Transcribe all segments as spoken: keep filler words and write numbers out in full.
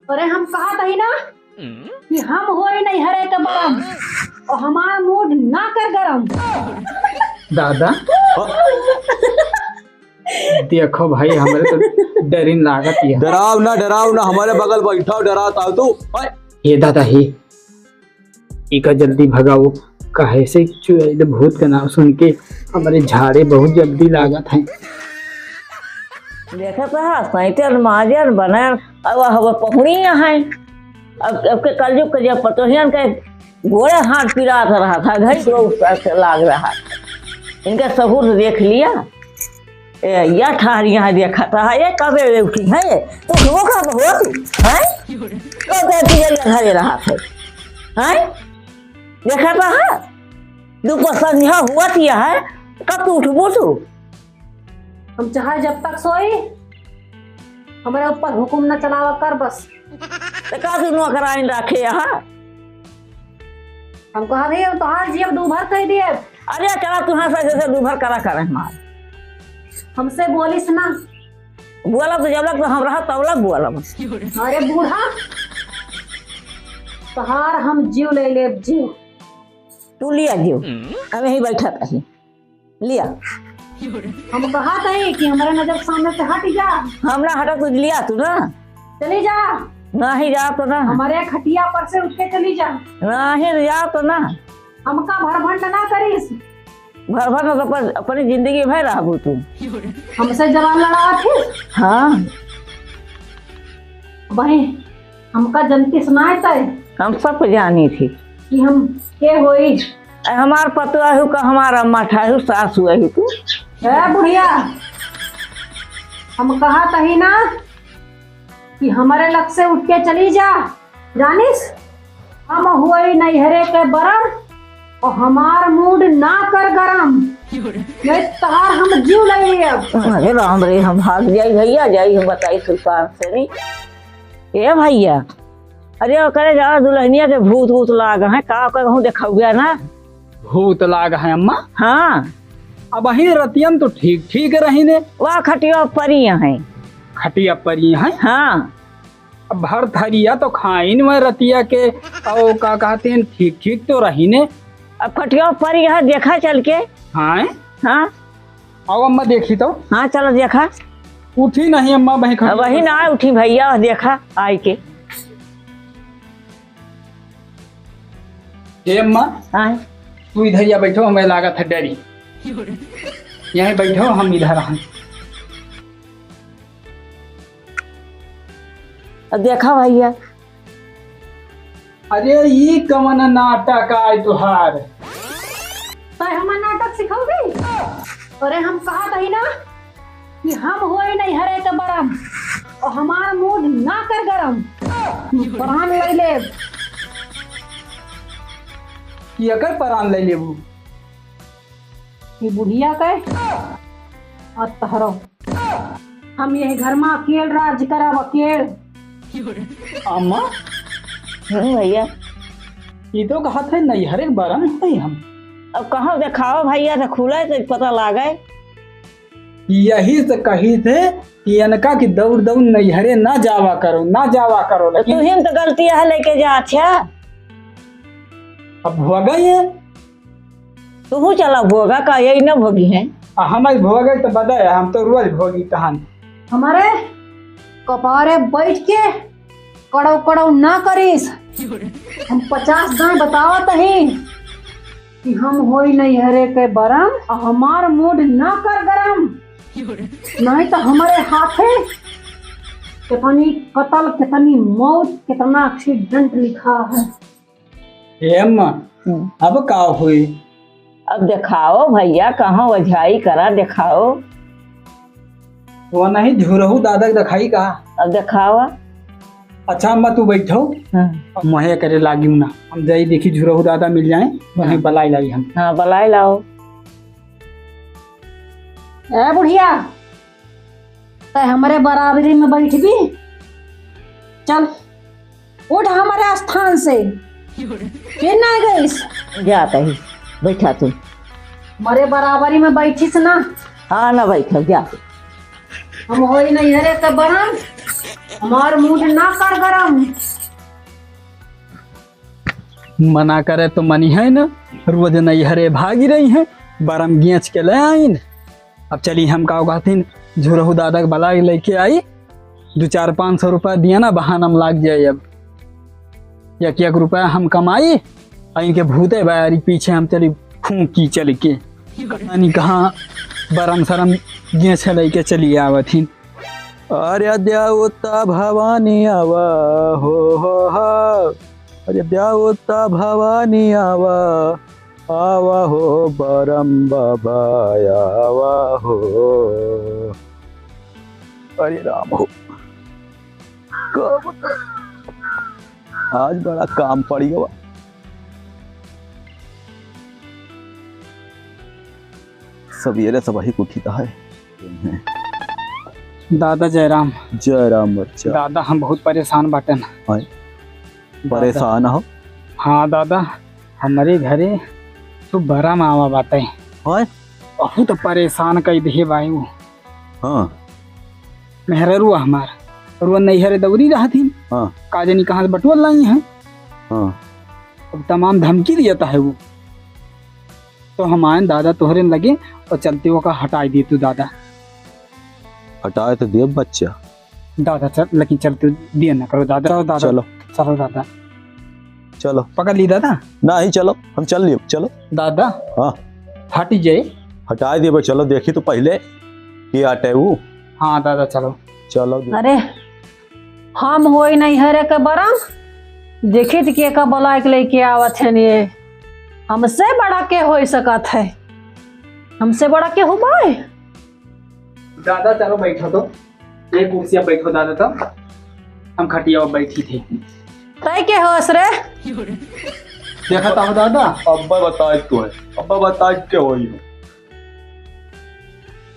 अरे हम कहत ही ना कि हम होई नैहरे के बरम और हमार मूड ना कर गरम। दादा, देखो भाई, हमरे तो डरिन लागत है। डराव ना, डराव ना, हमरे बगल बैठो, डरात आव तू। ओए। ये दादा ही, इका जल्दी भगाओ, काहे से चुड़ैल भूत का नाम सुन के हमरे झाड़े बहुत जल्दी लागत है। देखत रहा, सैतन माजन बनल, अब वह पहुड़ी है। अब, अब के कलयुग के जब पतोहियन के गोड़े हाथ पिरात रहा था, घड़ी को ऊपर से लाग रहा। इनका सहूर देख लिया। ए, या ठहरी यहाँ देखा था, ये कबे उठी है? तो वो का बहुत है? तो कहती है, ये घरे रहा था। हैं? देखा था, है? दोपहर संझा हुआ थी है, कब तू उठबो तू? हम चाहे जब तक सोई, हमरे ऊपर हुकुम न चलावा कर बस। तो का तू नौकरानी रखे यहाँ? हम कहा रही, हम तोहार जियब दूभर कह दिए। अरे चला, तुहां से जैसे दूभर करा करे हमार। हमसे बोलिस ना। बोलब तो जब लग तो हम रहा तब लग बोलब। अरे बूढ़ा, तोहार हम जीव ले लेब, जीव। तू लिया जीव, हम यहीं बैठा रही। लिया। हम कहत हई कि हमरे नजर सामने से हट जा। हम ना हटब, तू लिया तू ना। चली जा। नहीं जा तो ना। हमरे खटिया पर से उठ के चली जा। नहीं जा तो ना। हमका भरभंड ना करिस। भरभंड तो अपन, अपनी जिंदगी भर रहबू तू। हमसे जबान लड़ावत ही? हाँ। बहिन, हमका जनती सुनाए तय। हम सब जानी थी। कि हम के होई? ए, हमार पतोहू का हमार अम्मा ठाहू सास हुआ ही तू। ए बुढ़िया, हम कहत ही ना कि हमरे लग से उठ के चली जा, जानिस? हम हुई नैहरे के बरम और हमार मूड ना कर गरम, नहीं तहार हम जीव ले लेब। अरे राम रे, हम भाग जाई भैया, जाई हम बताई सुल्तान से नहीं। ए भैया, अरे ओकरे जा दुल्हनिया के भूत वूत लाग है, का ओकर कहूँ देखौया ना? भूत लाग है अम्मा? हाँ। अबहीं रतियन तो ठीक ठीक रही ने। वाह खटिया परी है। खटिया परी है? हाँ। अब भर थरिया तो खाइन में रतिया के, और का कहते हैं, ठीक ठीक तो रही ने। अब खटिया परी है, देखा चल के। हाँ? हाँ। आओ अम्मा देखी तो। हाँ, चलो देखा। उठी नहीं अम्मा, वही खड़ी वही ना उठी भैया, देखा आई के। हे अम्मा, हाँ। तू इधर या बैठो, हमें लागत है डरी। यहीं बैठो, हम इधर हैं। अब देखा भैया, अरे, ई कवन नाटक आय तुहार? तै हमार नाटक सिखौबी? अरे, हम कहत हई ना कि हम होई नैहरे के बरम, और हमार मूड ना कर गरम। प्राण ले लेब। ई एकर प्राण ले लेबू? ई बुढ़िया के और तहरो। हम यही घर में अकेल राज करब, अकेल। अम्मा? हम्म, भैया। ई तो कहत है नैहरे के बरम होई हम। अब कहाँ देखाओ भैया, तो खुले तो पता लागे। यही से कही थे कि इनका कि दौड़ दौड़ नैहरे ना जावा करो, ना जावा करो, तो लेकिन तुहिन तो गलती है लेके जा, अच्छा। अब भोगा ये। तुहू चला भोगा का, यही ना भोगी है। आ, हम आज भोगे तो बदा है, हम तो रोज भोगी कहानी। हमारे कपारे बैठ के कड़ौ कड़ौ ना करिस। हम पचास दाएं बतावत ही कि हम होई नैहरे के बरम, आ हमार मूड ना कर गरम। नहीं तो हमारे हाथे कितनी कत्ल, कितनी मौत, कितना एक्सीडेंट लिखा है। ए अम्मा, हम्म। अब का होई? अब देखाओ भैया, कहाँ ओझाई करा, देखाओ। वो नहीं, झुरहू दादा के देखाई का? अब देखावा। अच्छा अम्मा, तू बैठो। हाँ। मोहे करे लागियो ना, हम जाई देखी झुरहू दादा मिल जाए, वहीं हाँ। बलाई लाई हम। हाँ, बलाई लाओ। ए बुढ़िया, तै हमरे बराबरी में बैठबी? चल, उठ हमरे स्थान से। फिर ना गइस। जात ही, बैठा तू। हमरे बराबरी में बैठिस ना। हाँ, ना बैठब, जा। हम होई नैहरे के बरम, हमार मूड ना कर गरम। मना करे तो मनी है न, रोज नैहरे भागी रही है, बरम गेंच के ले आइन। अब चली हम का कहतीन, झुरहू दादा के बला लइके आई, दो चार पाँच सौ रुपया दिया ना, बहाना में लाग जाए। अब एक एक रुपया हम कमाई, आ इनके भूते बयारी पीछे हम चली फूंकी चल के। पता नहीं कहाँ बरम सरम गेंच लइके चली आवत ही। अरे देवता भवानी आवा हो, हो, हो। अरे देवता भवानी आवा, आवा हो बरम बाबा, आवा हो। अरे राम हो। कब आज बड़ा काम पड़ी गवा। सवेरे सबही उठी त है। दादा जयराम। जयराम बच्चा। दादा हम बहुत परेशान बाटन। आय। दादा। परेशान हो? हाँ दादा, हमरे घरे तो बरम आवा बाटे। आय। बहुत परेशान कई दिहे बाई वो। हाँ। मेहररुआ हमार, और वो नैहरे दौरी रहत ही। हाँ। का जानी कहाँ से बटुआ लाई है। हाँ। अब तमाम धमकी दिया था है वो। तो हम आयन दादा तोहरे लगे और चलते ओका हटाई दे तू दादा। हटाए तो देब बच्चा। दादा चल, लेकिन चलते दिया ना करो दादा। चलो दादा। चलो। चलो दादा। चलो। पकड़ ली दादा। नहीं, चलो, हम चल लिए, चलो। दादा। हाँ। हट जाए। हटाए देबे, चलो, देखी तो पहले के आटे ऊ। हाँ दादा, चलो। चलो। अरे, हम होई नैहरे के बरम, देखी त के का बलाय के लेके आवत है ने। हमसे बड़ा के होई सकत है? हमसे बड़ा के हो बाय? दादा, चलो बैठो तो। एक कुर्सिया बैठो दादा, तो हम खटिया पर बैठी थी। तय के होस रे? देखा था दादा। अब्बा बताए तो है, अब्बा बताए के होई हो।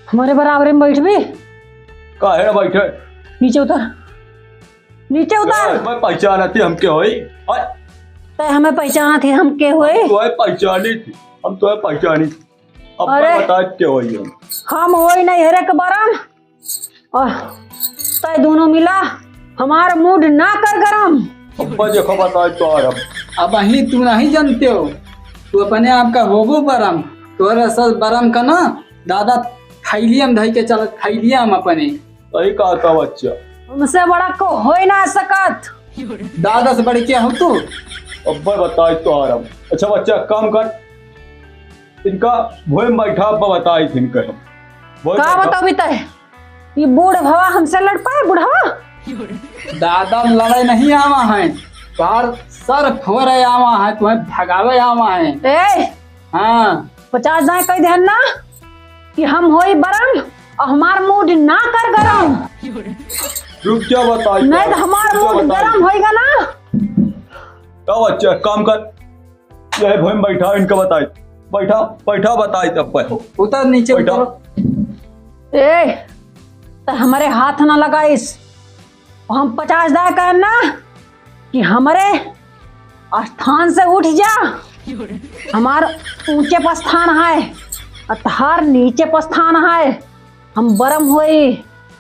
हमारे बराबरे में बैठबे? काहे ना बैठे? नीचे उतर, नीचे उतर। ए, मैं पहचाना थी, हम के होई? ओए। तय हमें पहचाना थी, हम के होई? हम तो है पहचानी थी, हम तो है पहचानी थी। अब अरे। बता के होई हम। हम होई नैहरे के बरम। आह, तय दोनों मिला हमार मूड ना कर गरम। अब्बा देखो बताए तो आ रहा। अब अही तू नहीं जानते हो, तू अपने आप का होबो बरम। तोहरे सस बरम का ना दादा थैलिया में धई के चलत, थैलिया में अपने। सही कहा था बच्चा। हमसे बड़ा को होई ना सकत। दादा से बढ़ के हो तू। अब्बा बताए तो आ रहा। अच्छा बच्चा, काम कर, इनका भोई में बैठा, अब्बा बताई थी इनका। भोई का बैठा। बताबी तय? ये बूढ़ भवा हमसे लड़ पाए, बुढ़वा? दादा लड़े नहीं आवा है, तोहार सर फोड़े आवा है, तुम्हें भगावे आवा है। ए! हाँ। पचास दाएं कह देहन ना कि हम होई बरम और हमार मूड ना कर गरम। रुक जा बताई। नहीं तो हमार रुक जा मूड बताई। गरम होइगा ना। का बच्चा, काम कर। यही भोई में बैठा, इनका बताई। बैठा, बैठा, बताई तब पर। उतर नीचे, बैठा। उतर। ए, तो हमारे हाथ ना लगाइस। हम पचास दाएं कहन ना कि हमरे स्थान से उठ जा। हमार ऊंचे पस्थान है, अतहार नीचे पस्थान है। हम बरम होई,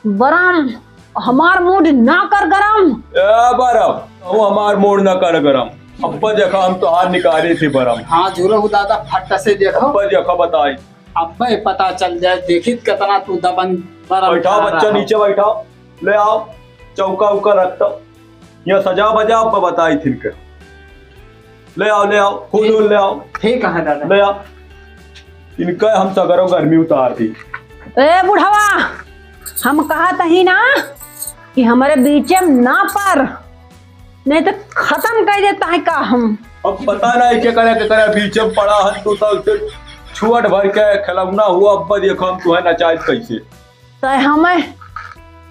बरम, हमार मूड ना कर गरम। ए बरम, वो हमार मूड ना कर गरम। अब्बा देखा, हम तोहार निकारी थी बरम। हाँ, झूरो हो दादा, फट से देखो। अब्बा देखा, बताई। अब्बे पता चल जाए, देखी कितना तू दबंग बरम बैठाओ खा बच्चा, रहा हो। नीचे बैठाओ, ले आओ, चौका उका रख दो। यहाँ सजा बजा अब्बा बताई थी इनके। ले आओ, ले आओ, खून वून ले आओ। ठीक है दादा। ले आओ। इनका हम सगरो गर्मी उतार दी। ए बुढ़वा, हम कहत ही ना कि हमरे बीचे में ना पर, नहीं तो खत्म कर देता है का हम। अब पता नहीं के करे, के करे बीचे में पड़ा है, तू तो उसे छुअट भर के खिलौना हुआ, अब देखो हम तुम्हें नचाइत कैसे। तय हमें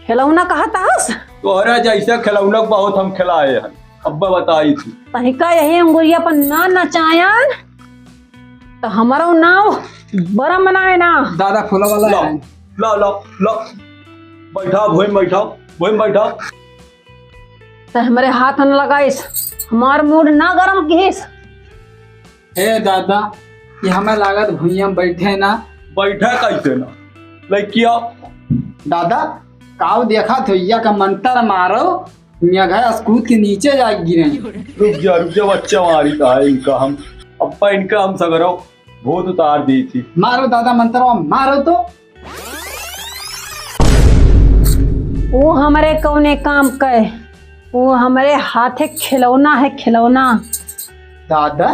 खिलौना कहत हस? तोहरा जैसे खिलौना बहुत हम खिलाए हैं, अब्बा बताई थी। तनिका यही अंगुरिया पर ना नचायन, तो हमारो नाव बरम बनाए ना। दादा फूला वाला लो, है। लो, लो, लो। बैठा, भोई में बैठा, भोई में बैठा। तो हमरे हाथ न लगाइस, हमार मूड ना गरम किहिस। हे दादा, ये हमें लागत भुइयां बैठे ना। बैठे कैसे ना? लड़किया। दादा, काऊ देखा थे, या का मंत्र मारो, मियाँ घास कूद के नीचे जाके गिरे। रुक जा, रुक जा बच्चा, मारी तो है इनका हम, अब्बा इनका हम सगरो भूत उतार दी थी। मारो दादा मंतरवा, मारो तो। वो हमरे कौने काम के, वो हमरे हाथे खिलौना है, खिलौना। दादा,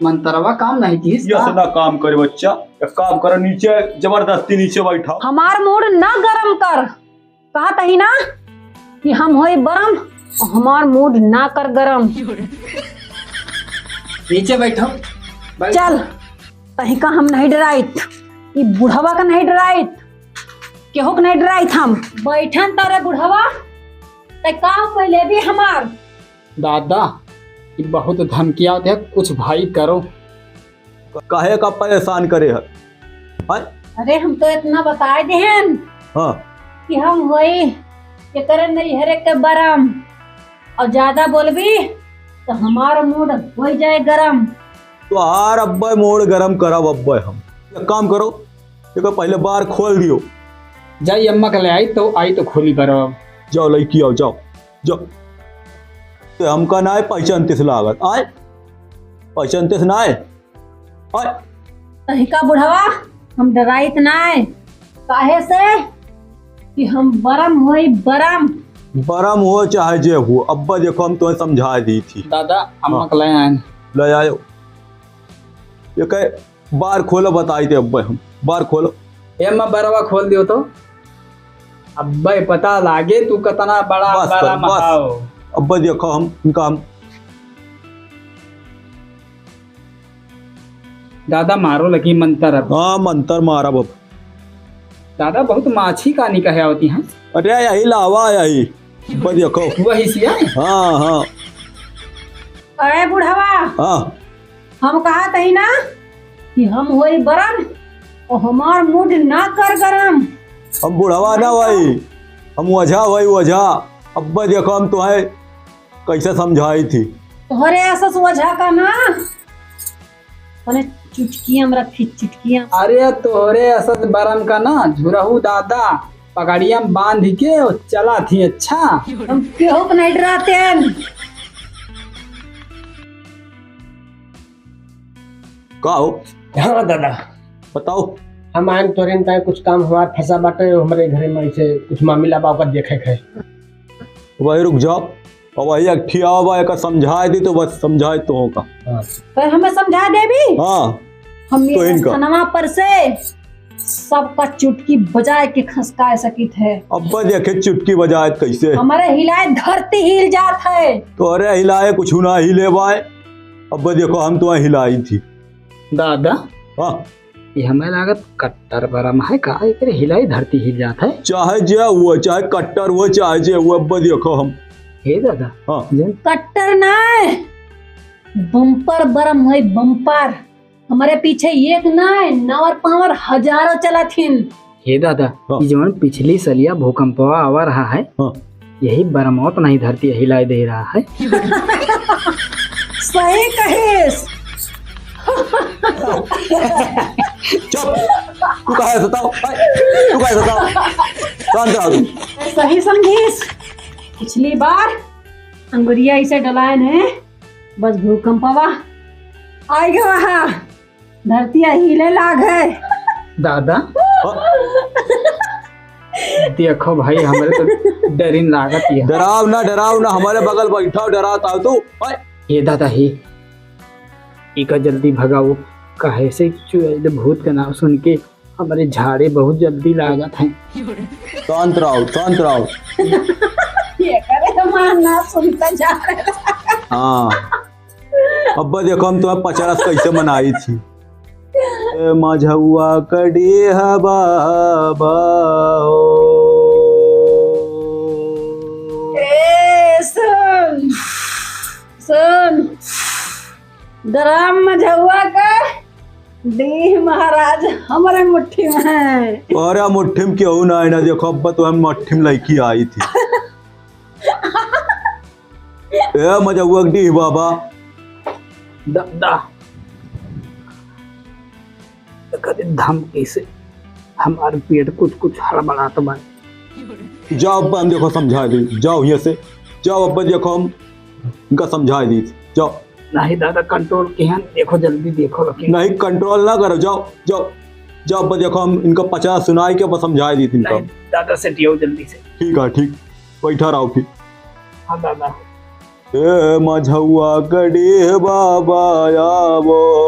मंतरवा काम नहीं किस ये का? असला काम करे बच्चा, एक काम करो, नीचे जबरदस्ती नीचे बैठाओ। हमार मूड ना गरम कर, कहत ही ना कि हम होई बरम, हमार मूड ना कर गरम। नीचे बैठो, बैठो। चल, तहिका हम नहीं डराइत, ई बुढ़वा का नहीं डराइत, केहू के नहीं डराइत हम। बैठन तारे बुढ़वा, तै का पहले भी हमार। दादा, ई बहुत धमकियावत है, कुछ भाई करो। काहे का परेशान करे है? हैं? अरे, हम तो इतना बताए देहन हाँ। कि हम होई एकरे नैहरे के बरम, और ज्यादा बोलबी तो हमार मूड हो जाए गरम। तोहार अब्बे मूड गरम करब अब्बे हम। एक काम करो, एकर पहले बार खोल दियो। जाई अम्मा के ले आई तो, आई तो खोली बरम। जाओ लड़की आओ, जाओ, जाओ। ते हमका ना आए पहचानते से लागत, आए पहचानते से ना आए। अरे। तहिका बुढ़वा, हम डराइत नाय, काहे से कि हम बरम होई, बरम। बरम हो चाहे जे हो, अब्बा देखो, हम तुम्हें समझा दी थी। दादा, अम्मा हाँ। के ले आए। ले आयो। ये कहे, बार खोलो, बताई दे अब्बा हम। बार खोलो। ए अम्मा, बरवा खोल दियो तो। अब्बे पता लागे तू कतना बड़ा बस कर, बरम बस। हाओ। अब्बे देखो हम, इनका हम। दादा मारो लगी मंतर अब। हाँ, मंतर मारब अब। दादा बहुत माछी का निकहे आवती हैं। अरे यही लावा यही। अब्बे देखो। वही सिया? हाँ, हाँ। अरे बुढ़वा। हाँ। हम कहत ही ना कि हम होई बरम और हमार मूड ना कर गरम। हम बुढ़वा ना भाई, हम ओझा भाई, ओझा। अब्बे देखो हम तुम्हें कैसे समझाई थी। तोहरे असस ओझा का ना, तने चुटकिया में रखी, चुटकिया। अरे तोहरे असस बरम का ना, झुरहू दादा पगड़िया में बांध के और चला थी। अच्छा, हम केहू के नहीं डराते हैं। का हो? हाँ दादा। बताओ। हम आएन तोरे ताई कुछ काम हमार फंसा बाटे, हमरे घरे में ऐसे कुछ मामला बा, ओकर देखे के है। वही रुक जाओ, और वही एक ठियावा बा, एकर समझाए दी तो बस समझाए तो होगा। हाँ। तो हमें समझा देबी? हाँ। हम तो ये इनका। थनवा पर से सबका चुटकी बजाए के खसकाए सकित है। अब्बे देखे चुटकी बजाए कैसे। हमारे हिलाए धरती हिल जात है। तोहरे हिलाए कुछ ना हिले बाय। अब्बे देखो हम तो हिलाई थी। दादा। हाँ। ये हमें लागत कट्टर बरम है का? एकरे हिलाई धरती हिल जात है। चाहे जे हुआ, चाहे कट्टर हुआ, चाहे जे हुआ, अब्बे देखो हम। हे दादा। हाँ। जन कट्टर ना है, बम्पर बरम है, बम्पर। हमरे पीछे एक नाय, नवर पावर हजारों चलत हिन। हे दादा, हाँ। ई जवन पिछली सलिया भूकंपवा आवा रहा है, हाँ। यही बरमवा तो नहीं धरती हिलाए दे रहा है। सही कहिस। चुप, तू काहे सताओ? तू काहे सताओ? शांत रहो तू। सही समझिस। पिछली बार अंगुरिया इसे डलाए ने, बस भूकंपवा आइ गवा हा, धरतिया हिले लाग है। दादा, देखो भाई, हमरे तो डरिन लागत है। डराव ना, डराव ना, हमरे बगल बैठाव, डरात आव तू। ओए। ये दादा ही, इका जल्दी भगाओ, काहे से चुड़ैल भूत का नाम सुन के हमरे झाड़े बहुत जल्दी लागत हैं। शांत रहो, शांत रहो। ये करे हमार ना सुनता जा रहा। हाँ। अब्बा देखो, हम तुम्हें पचरस कैसे मनाई थी। ए मझउआ कड़ी ह बाबा ओ। ए सुन, सुन। गरम मझउआ का डीह महाराज हमरे मुट्ठी में है। अरे मुट्ठी में केहू ना है ना, देखो अब्बा तो हम मुट्ठी में लइकी आई थी। ए मझउआ के डीह बाबा। दा, दा। कदे धमकी से हमार पेट कुछ कुछ हड़बड़ात बा। जाओ अब्बा, हम देखो समझा दी, जाओ यहाँ से। जाओ, अब्बा देखो, हम इनका समझाए दी। जाओ। नहीं दादा, control किहन, देखो, जल्दी देखो, लेकिन नहीं, control ना करो, जाओ, जाओ, जाओ, अब्बा देखो, हम इनका पचास सुनाए के बस समझाए दी इनका। नहीं दादा, सेटियो जल्दी से। ठीक है, ठीक, बैठा रहो फिर। हाँ दादा। ए मझौआ गड़ेह बाबा आवो।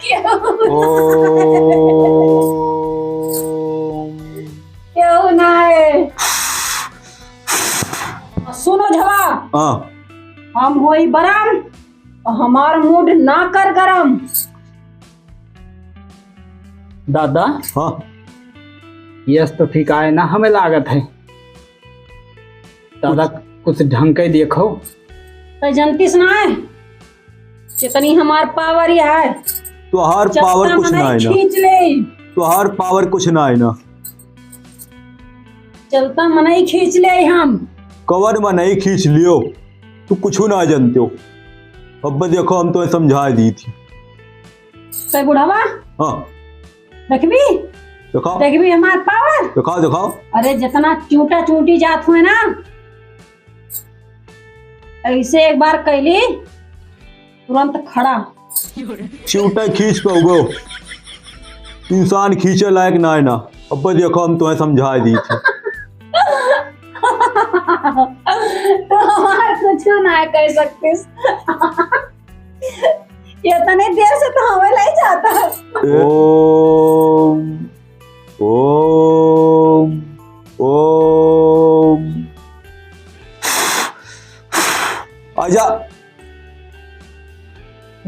क्यों? ओ। क्यों ना है? सुनो झवा। हाँ। हम होई बरम, हमार mood ना कर गरम। दादा। हाँ। यस तो ठीक आए ना, हमें लागत है। दादा, कुछ कुछ ढंग के देखो। तो जनतीस ना है, जितनी हमार power है। तोहार power कुछ ना है ना। खींच ले। तोहार power कुछ ना है ना। चलता मनई खींच ले हम। कवन मनई खींच लियो? तू कुछ ना जानते हो। अब देखो, हम तो समझा दी थी। ते बुढ़ावा? हाँ। देखबी? दिखाओ। देखबी हमार power? दिखाओ, दिखाओ। अरे, जितना चूटा चूटी जात हुए ना, ऐसे एक बार कैली, तुरंत खड़ा। चूटा खींच पाओगे? इंसान खींचे लायक ना है ना। अब देखो, हम तुम्हें समझा दी थी। तो हमार कुछ ना कह सकतीस। इतने देर से तो हमें ले जाता। ओम, ओम, ओम। आजा।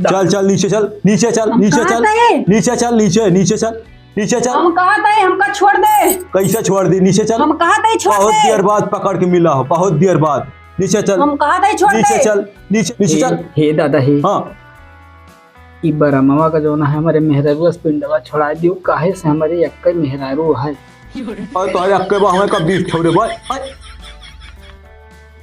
चल, चल, नीचे चल, नीचे चल, हम नीचे कहाँ चल, गए? नीचे चल, नीचे, नीचे चल, नीचे चल। हम कहा था, हमका छोड़ दे। कैसे छोड़ दी? नीचे चल। हम कहा था, छोड़ बहुत दे। देर बाद पकड़ के मिला हो, बहुत देर बाद। नीचे चल। हम कहा था, छोड़ नीचे दे। चल, नीचे, नीचे हे, चल। हे दादा, हे। हाँ। ई बरमवा का जौन है, हमरे मेहररुआ से पिंडवा छोड़ा दियो, काहे से हमरे एक्के मेहरारू है। अरे तोहरे एक्के बा, हमें कब बीस ठौरे बा।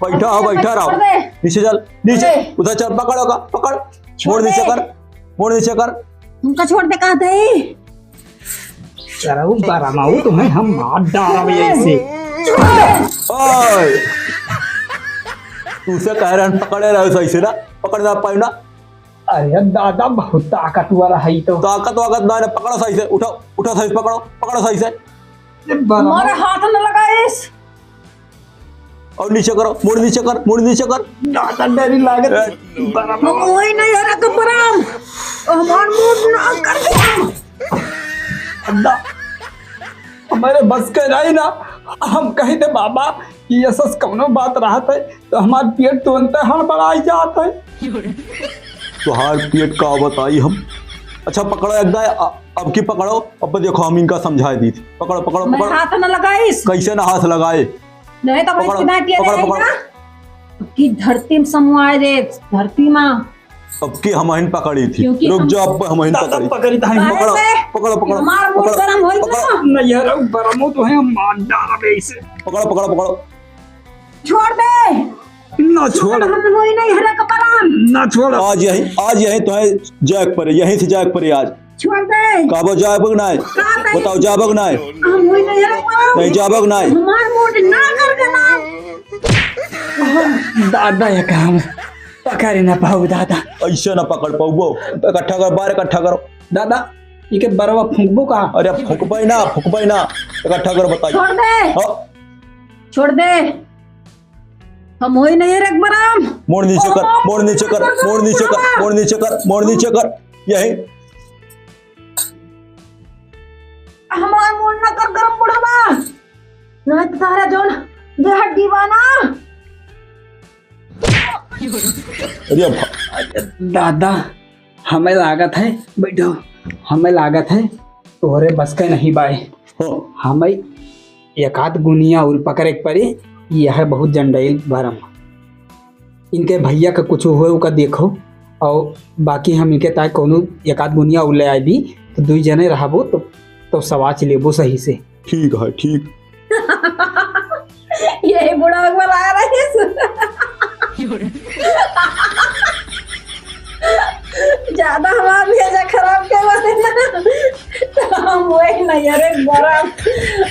बैठा हो, बैठा रहो। छोड़ दे। नीचे चल, नीचे। अरे। उधर चल, पकड़ ओका, पकड़। छोड़ मोड़ नीचे दे। कर, मोड़ नीचे कर। हमका छोड़ दे, कहा थे। चलो, बरमाऊ तुम्हें हम मार डालब ऐसे। छोड़ दे। ओए। तू से कह रहे हैं, पकड़े रहो सही से ना, पकड़ ना पाए ना। अरे दादा, बहुत ताकतवर है ई तो। ताकत वाकत ना, ना, पकड़ो सही से, उठाओ, उठाओ सही से, पकड़ो, पकड़ो सही से। अरे बरमाऊ। हमारे हाथ न लगाइस। और नीचे करो, मोड़ नीचे कर, मोड़ नीचे कर। दादा, डरी लागत। ए। बरमाऊ। हम वही नहीं हरा तो बरम। हमार mood ना कर दिया। अद्दा, हमारे बस के रही ना, हम कही थे बाबा कि ये सस कौनो बात रहत है, तो हमार पेट तुरंत हड़बड़ाई जात है। तोहार पेट का बताई हम। अच्छा पकड़ो एक दाए, अ-, अब की पकड़ो, अब देखो हम इनका समझाए दी थी। पकड़ो, पकड़ो, मैं पकड़ो। हाथ न लगाइस। कैसे ना हाथ लगाए? नहीं तो पकड़ो, पकड़ो, पकड़ो। कि धरती में समुआए दे, धरती में। अब की हमहिन पकड़ी थी। क्योंकि रुक हम जाओ, अब हमहिन दादा पकड़ी। पकड़ी था। पकड़ो, पकड़ो, पकड़ो, हमार mood पकड़ो, गरम होई पकड़ो। ना। नहीं यार, अब बरमो तो है, हम मार डालब ऐसे। पकड़ो, पकड़ो, पकड़ो। छोड़ दे। ना छोड़। हम होई नहीं हरा कपरान। ना छोड़। आज यही, आज यही तो है जाग पड़े, यहीं से जाग पड़े आज। छोड़ दे। काबो जाबो कि नाय? का दे? बताओ, जाबो कि नाय? हम वही नहीं रख पाओ। नहीं जाबो कि नाय? हमार mood ना कर देना। दादा, ये काम पकड़ ना पाऊ दादा। ऐसे ना पकड़ पाऊबो। इकट्ठा कर, बाहर इकट्ठा करो। दादा, इके बरवा फूंकबो का? अरे फूंकबे ना, फूंकबे ना। इकट्ठा कर बताई। छोड़ दे। हाँ। छोड़ दे। हम होई नहीं रे बरम। मोड़ नीचे कर, मोड़ नीचे कर, मोड़ नीचे कर, मोड़ नीचे कर, मोड़ नीचे कर। यही। हमार मोड़ ना कर गरम बुढ़वा। ना तो तारा जौन देह हड्डी बा ना। अरे भा- दादा, हमें लागत है, बैठो, हमें लागत है तोहरे बस के नहीं बाए। हाँ। हमें एक आध गुनिया और पकड़े के पड़ी, यह बहुत जंडाइल भरम। इनके भैया का कुछ होए ओका देखो, और बाकी हम इनके ताए कौनो एक आध गुनिया और ले आए दी, तो दुई जने रहबो तो, तो सवाच लेबो सही से। ठीक है, ठीक। यही बुढ़ा वाला आ रहा है। ज्यादा हमार भेजा खराब के बने ना, तो हम वही नहीं, अरे बड़ा,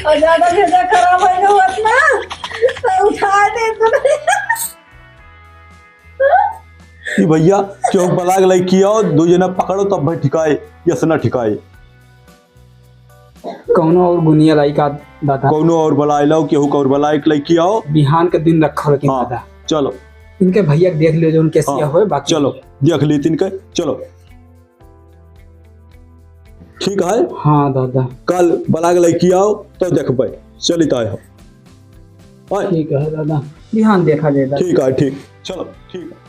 और ज्यादा भेजा खराब है ना, होत ना। तो उठा दे तो। ई भइया, केहू बलाग लइकी आओ, दो जना पकड़ो तब भाई ठिकाए, यस ना ठिकाए। कौनो और गुनिया लइका दादा। कौनो और बलाए लाओ, केहू का और बलाए के लइकी आओ। बिहान के दिन रखो लेकिन हाँ, दादा। चलो। इनके भइया के देख लियो जौन कैसी हाँ, होए, बाकी चलो, देख ली तिनके, चलो। ठीक है? हाँ दादा। कल बलाग लइकी आओ तो देखबे। चलित आए हो। आए। ठीक है दादा, बिहान देखा जाए दादा। ठीक है, ठीक। चलो, ठीक है।